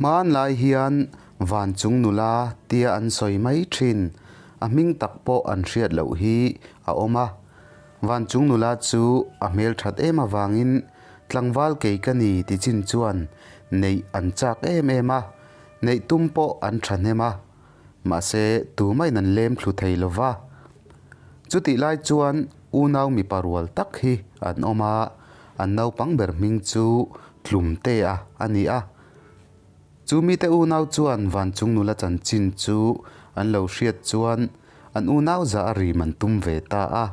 Hmanlai hian Vanchung nula tia an sawi mai thin, a hming tak pawh an hriat loh hi a awm a. Vanchung nula chu a hmelthat em avangin tlangval kei ka ni ti chin chuan neih an chak em em a, neih tum pawh an thahnem a. Mahse tumahin an lem thlu thei lo va. Chutih lai chuan unau mipa rual tak hi an awm a, an naupang ber hming chu Tlumtea a ni a. Chu mite unau chuan Vanchung nula chanchin chu an lo hriat chuan an unau zah a rim an tum ve ta a.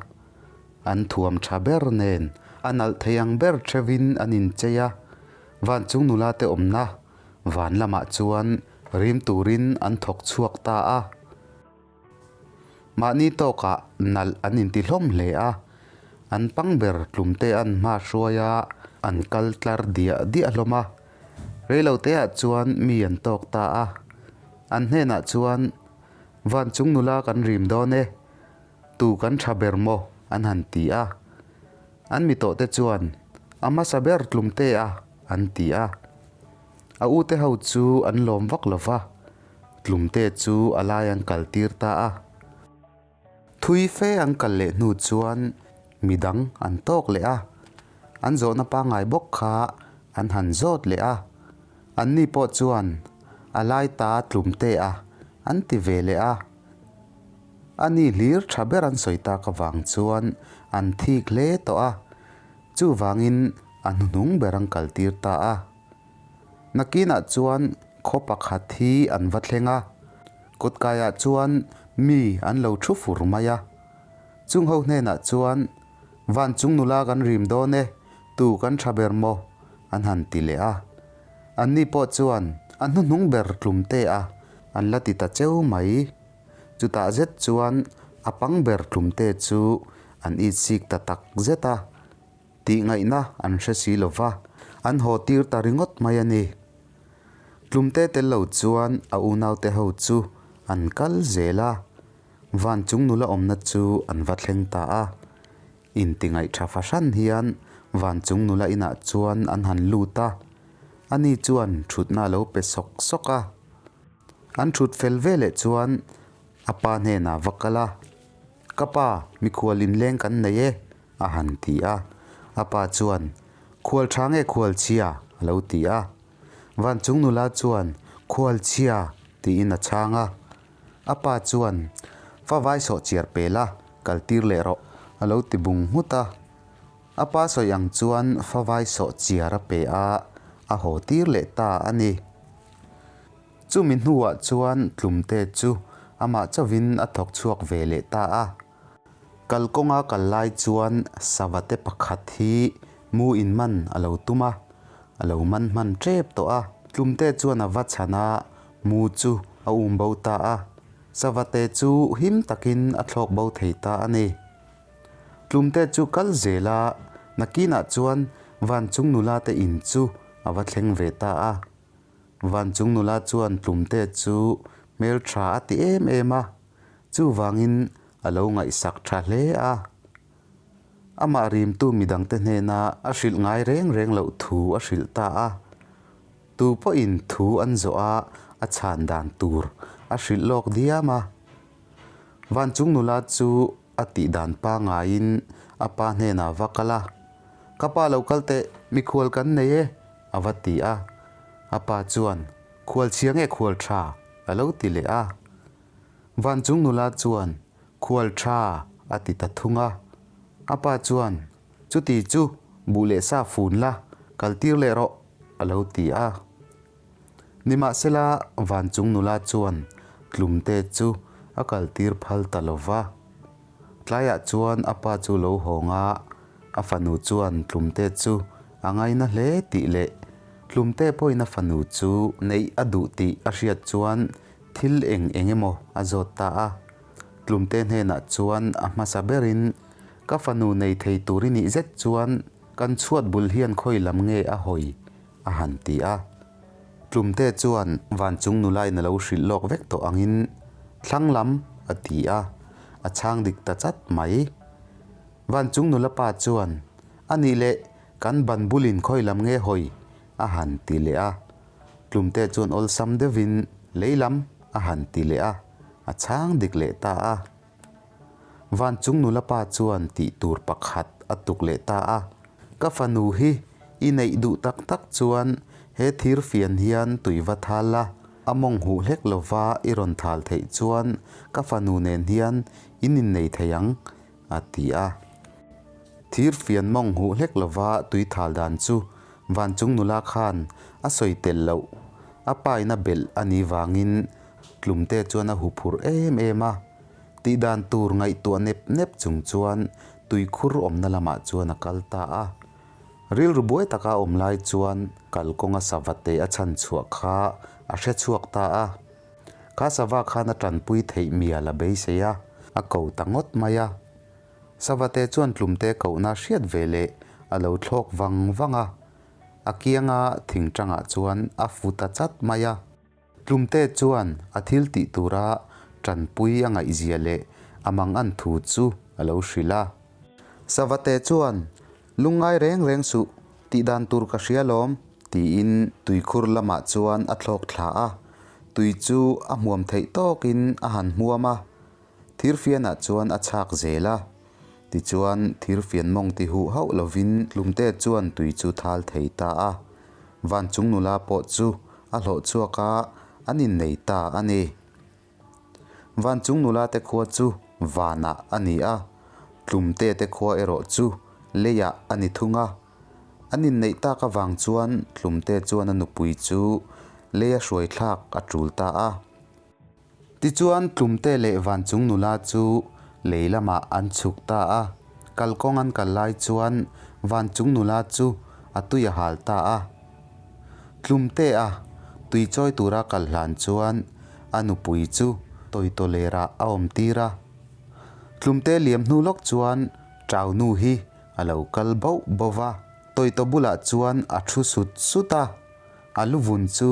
An thuam tha ber nen a nalh thei ang ber theuhin an inchei a, Vanchung nula te awmna van lamah chuan rim turin an thawk chhuak ta a. Mahni tawkah nalh an inti hlawm hle a, an pang ber tlumte an hma hruai a, an kal tlar diah diah hlawm a. Reiloteah chuan mi an tawk ta a, an hnenah chuan, Van chung nula kan rim dawn e, tu kan tha ber maw? an han ti a. An mi tawhte chuan, A hmasa ber tlumte a, an ti a. A ute ho chu an lawm vak lo va. Tlumte chu a lai an kal tir ta a. Thui fe an kal leh hnu chuan midang an tawk leh a, an zawhna pangngai bawk kha an han zawt leh a. Anni pawh chuan a lai ta Tlumte a an ti ve leh a. A ni hlir tha ber an sawi tak avang chuan an thik hle tawh a, chuvangin a hnuhnung ber an kal tir ta a. Nakinah chuan khaw pakhat hi an va thleng a, kawtkaiah chuan mi an lo thu fur mai a. Chung ho hnenah chuan, Van chung nula kan rim dawn e, tu kan tha ber maw? an han ti leh a. Anni pawh chuan a hnuhnung ber tlum te a an la ti ta cheu mai. Chutah zet chuan a pang ber tlum te chu an itsik ta tak zet a. Tih ngaihna an hre si lo va, an haw tir ta ringawt mai a ni. Tlumte tel lo chuan a unaute ho chu an kal zel a, van chung nula awmna chu an va thleng ta a. Intingaih tha fahran hian van chung nula inah chuan an han lut a, ani chuan thutna a lo pe sawk sawk a. An thut fel veleh chuan a pa hnenah va kal a, Ka pa, mikhual inleng kan nei e, a han ti a. A pa chuan, Khual tha nge khual chhia? a lo ti a. Vanchung nula chuan, Khual chhia, tiin a chhang a. A pa chuan, Fa vai sawh chiar pe la, kal tir leh rawh, a lo ti bung nghut a. A pa sawi ang chuan fa vai sawh chiar a pe a, a haw tir leh ta a ni. Chumi hnuah chuan Tlumte chu amah chauhin a thawk chhuak ve leh ta a. Kalkawnga kal lai chuan savate pakhat hi mu in man a lo tum a, a lo man hman tep tawh a. Tlumte chuan a va chhan a, mu chu a um bo ta a. Savate chu him takin a thlawk bo thei ta a ni. Tlumte chu kal zel a, nakinah chuan Vanchung nula te in chu a va thleng ve ta a. Vanchung nula chuan Tlumte chu hmeltha a ti em em a. Chuvangin a lo ngaihsak tha hle a. Amah rimtu midangte hnena a hrilh ngai reng reng loh thu a hrilh ta a. Tu pawhin thu an zawh a, a chhan dan tur a hrilh lawk diam a. Vanchung nula chu a tih dan pangaiin a pa hnenah va kal a, Ka pa lo kal teh, mikhual kan nei e, a va ti a. A pa chuan, Khual chhia nge khual tha? a lo ti leh a. Vanchung nula chuan, Khual tha, a ti ta thung a. A pa chuan, Chuti chu, buh leh sa fun la, kal tir leh rawh, a lo ti a. Nimahsela, Vanchung nula chuan Tlumte chu a kal tir phal ta lo va. Tlaiah chuan a pa chu lo hawng a, a fanu chuan Tlumte chu a ngaina hle tih leh Tlumte pawhin a fanu chu neih a duh tih a hriat chuan Thil eng eng emaw a zawt ta a, Tlumte hnenah chuan a hmasa berin, Ka fanu nei thei tur i nih zet chuan kan chhuat bul hian khawi lam nge a hawi? a han ti a. Tlumte chuan Vanchung nulain a lo hrilh lawk vek tawh angin, Thlang lam, a ti a, a chhang dik ta chat mai. Vanchung nula pa chuan, A nih leh, kan ban bulin khawi lam nge hawi? a han ti leh a. Tlumte chuan awlsam deuhin lei lam a han ti leh a, a chhang dik leh ta a. Van chung nula pa chuan tih tur pakhat a tuk leh ta a, Ka fanu hi i neih duh tak tak chuan he thir fian hian tui va thal la, a mawng huh hlek lova i rawn thal theih chuan ka fanu nen hian in innei thei ang, a ti a. Thir fian mawng huh hlek lova tui thal dan chu van chung nula khan a sawi tel loh, a paina belh a nih vangin Tlumte chuan a huphurh em em a. Tih dan tur ngaihtuah nep nep chung chuan tuikhur awmna lamah chuan a kal ta a. Rilru buai taka a awm lai chuan kalkawnga sava te a chhan chhuah kha a hre chhuak ta a. Kha sava khan a tanpui theih mial a beisei a, a ko ta ngawt mai a. Sava te chuan tlumte kohna hriat ve leh a lo thlawk vang vang a. A kianga thingtangah chuan a fu ta chat mai a. Tlumte chuan a thil tih tura tanpui a ngaihzia leh a mangan thu chu a lo hrilh a. Savate chuan, Lungngai reng reng suh, tih dan tur ka hria lawm, tiin tuikhur lamah chuan a thlawk thla a. Tui chu a hmuam theih tawkin a han hmuam a, thirfianah chuan a chhak zel a. Tichuan, thirfian mawng ti huh hauh lovin Tlumte chuan tui chu thal thei ta a. Van chung nula pawh chu a hlawh chhuak a, an innei ta a ni. Van chung nula te khua chu vanah a ni a, Tlumte te khua erawh chu leiah a ni thung a. An inneih tak avang chuan Tlumte chuan a nupui chu leia hruai thlak a tul ta a. Tichuan Tlumte leh Van chung nula chu lei lamah an chhuk ta a, kalkawng an kal lai chuan Van chung nula chu a tui a hal ta a. Tlumte a tui chawi tura kal hlan chuan a nupui chu tawitawlerah a awm tir a. Tlumte liam hnu lawk chuan Chau nu hi a lo kal bauh bauh va, tawitaw bulah chuan a thu sut sut a, a luvun chu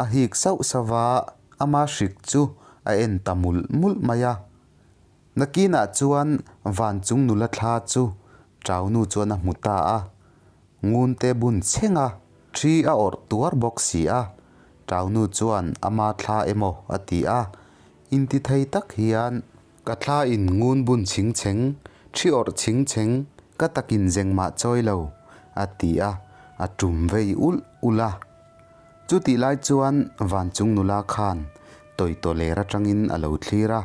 a hik sauh sauh va. Ama hrik chu a en ta mulh mulh mai a. Nakinah chuan van chung nula thla chu Chaunu chuan a hmu ta a. Ngunte bun chheng a, thi a awrh tuar bawk si a. Chaunu chuan ama thla emaw a ti a. Intithei tak hian ka thla in ngun bun chhing chheng, thi awrh chhing chheng, ka takin zeng mah chawi lo, a ti a, a tum vei ulh ulh a. Chutih lai chuan van chung nula khan tawitaw ler atangin a lo thlir a,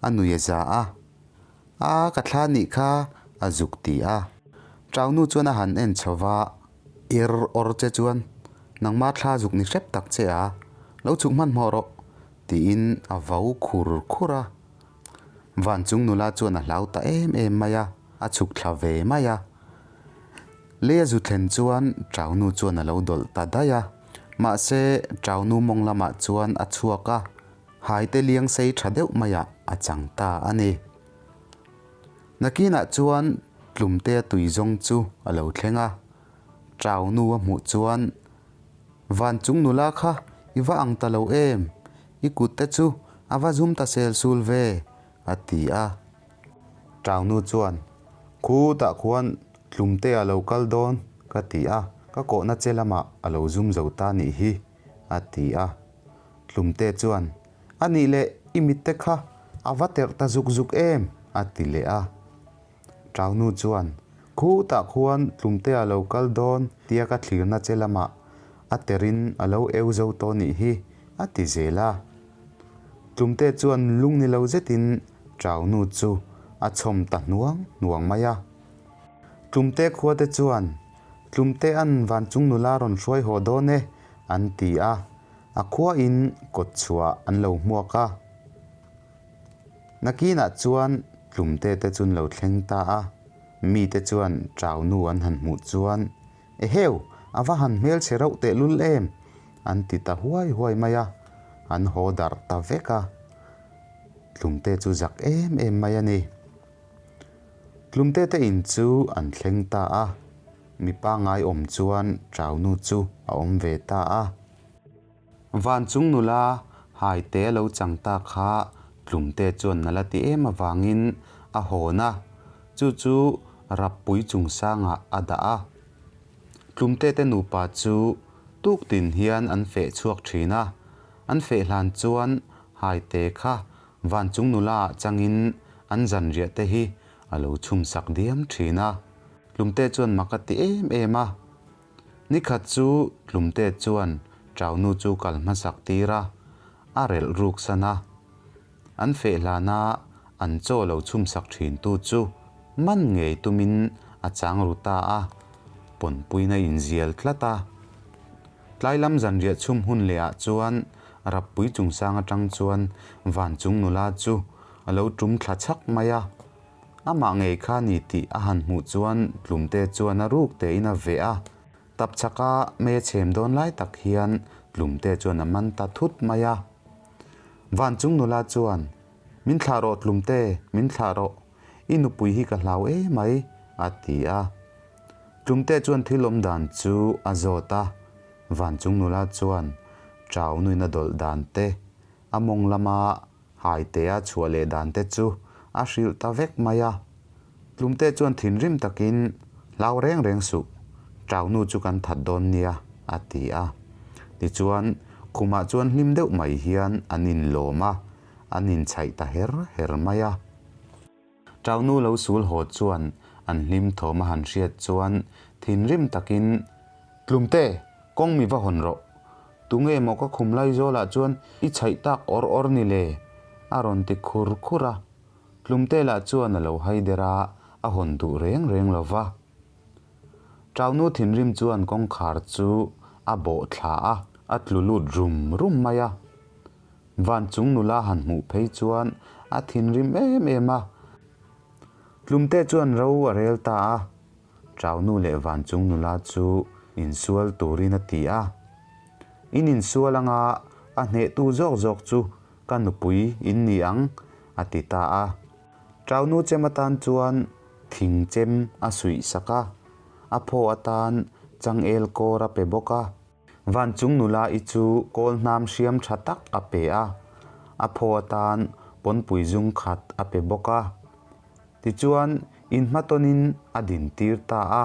a nui a za a. A, ka thla nih kha, a zuk ti a. Chaunu chuan a han en chho va, Er awr che chuan nangma thla zuk ni hrep tak che a, lo chhuk hmanhmawh rawh, tiin a vau khur khur a. Van chung nula chuan a hlau ta em em mai a, a chhuk thla ve mai a. Lei a zu thlen chuan Chaunu chuan a lo dawlh ta daih a. Mahse, Chaunu mawng lamah chuan a chhuak a, haite liang sei tha deuh maiah a chang ta a ni. Nakinah chuan Tlumtea tui zawng chu a lo thleng a, Chaunu a hmuh chuan, Van chung nula kha i va ang ta lo em? I kut te chu a va zum ta sel sul ve, a ti a. Chaunu chuan, Khutah khuan Tlumte a lo kal dawn, ka ti a, ka kawhna che lamah a lo zum zo ta nih hi, a ti a. Tlumte chuan, A nih leh i mitte kha a va terh ta zuk zuk em? a ti leh a. Chaunu chuan, Khutah khuan Tlumte a lo kal dawn tia ka thlirna che lamah a terhin a lo eu zo tawh nih hi, a ti zel a. Tlumte chuan lung ni lo zetin Chaunu chu a chhawm ta hnuang hnuang mai a. Tlumte khuate chuan, Tlumte an van chung nula rawn hruai haw dawn e, an ti a. A khuain kawt chhuah an lo hmuak a. Nakinah chuan Tlumte te chu an lo thleng ta a. Mite chuan Chaunu an han hmuh chuan, Eheu, a va han hmelchhe reuh tehlul em? an ti ta huai huai mai a, an haw darh ta vek a. Tlumte chu zak em em mai a ni. Tlumte te in chu an thleng ta a, mi pangngai awm chuan Chaunu chu a awm ve ta a. Van chung nula haite a lo chang ta kha Tlumte chuan nala ti em avangin a hawn a, chu chu Rappui chungsangah a dah a. Tlumte te nupa chu. Tuk tin hian an feh chhuak thin a, an feh hlan chuan Haite kha Vanchung nula ah changin an zanriah te hi a lo chhum sak diam thin a. Tlumte chuan mak a ti em em a. Nikhat chu Tlumte chuan Ṭaunu chu kal hmasak tir a, a relh ruk san a. An feh hlana an chaw lo chhum sak thin tu chu man ngei tumin a chang ru ta a, pawnpuiin a inzial tlat a. Tlai lam zanriah chhum hun leh ah chuan Rappui chungsang atang chuan Vanchung nula chu a lo tum thla chhak mai a. Amah ngei kha ni tih a han hmuh chuan Tlumte chuan a ruk tein a veh a. Tap chhaka mei a chhem dawn lai tak hian Tlumte chuan a man ta thut mai a. Vanchung nula chuan, Min thlah rawh Tlumte, min thlah rawh. I nupui hi ka hlau e mai, a ti a. Tlumte chuan thil awm dan chu a zawt a. Vanchung nula chuan Chau nuin a dawlh dan te, a mawng lama Haitea chhuah leh dan te chu a hrilh ta vek mai a. Tlumte chuan thinrim takin, Hlau reng reng suh, Ṭaunu chu kan that dawn nia, a ti a. Tichuan, khumah chuan hlim deuh mai hian an inlawm a, an inchhaih ta her her mai a. Ṭaunu lo sul haw chuan an hlim thawm a han hriat chuan thinrim takin, Tlumte, kawng mi va hawn rawh. Tunge maw ka khum lai zawlah chuan i chhaih tak awr awr ni le? a rawn ti khur khur a. Tlumte lah chuan a lo hai der a, a hawn duh reng reng lo va. Ṭaunu thinrim chuan kawngkhar chu a bawh thla a, a tlu lut rum rum mai a. Van chung nula han hmuh phei chuan a thinrim em em a. Tlumte chuan ro a rel ta a, Ṭaunu leh van chung nula chu insual turin a ti a. In insual anga a hnehtu zawk zawk chu ka nupui in ni ang, a ti ta a. Ṭaunu chem atan chuan thing chem a suih sak a, a phaw atan changel kawr a pe bawk a. Vanchung nula i chu kawl hnam hriam tha tak a pe a, a phaw atan pawnpui zung khat a pe bawk a. Tichuan, inhmatawnin a dintir ta a.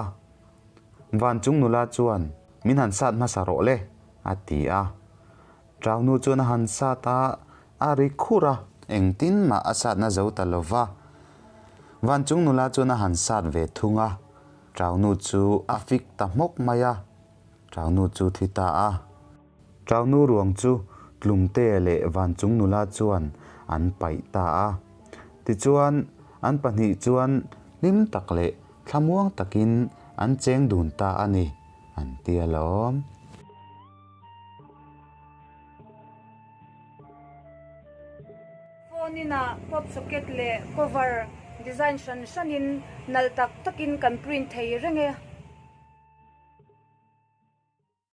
Vanchung nula chuan, Min han sat hmasa rawh le, a ti a. Ṭaunu chuan a han sat a, a ri khur a, engtin mah a satna zo ta lo va. Vanchung nula chuan a han sat ve thung a, ṭaunu chu a fik ta hmawk mai a. Ṭaunu chu thi ta a. Ṭaunu ruang chu Tlumtea leh Vanchung nula chuan an paih ta a. Tichuan, an pahnih chuan hlim tak leh thlamuang takin an cheng dun ta a ni, an ti alawm. Phone inah pop socket leh cover design hran hranin nalh tak takin kan print thei reng e.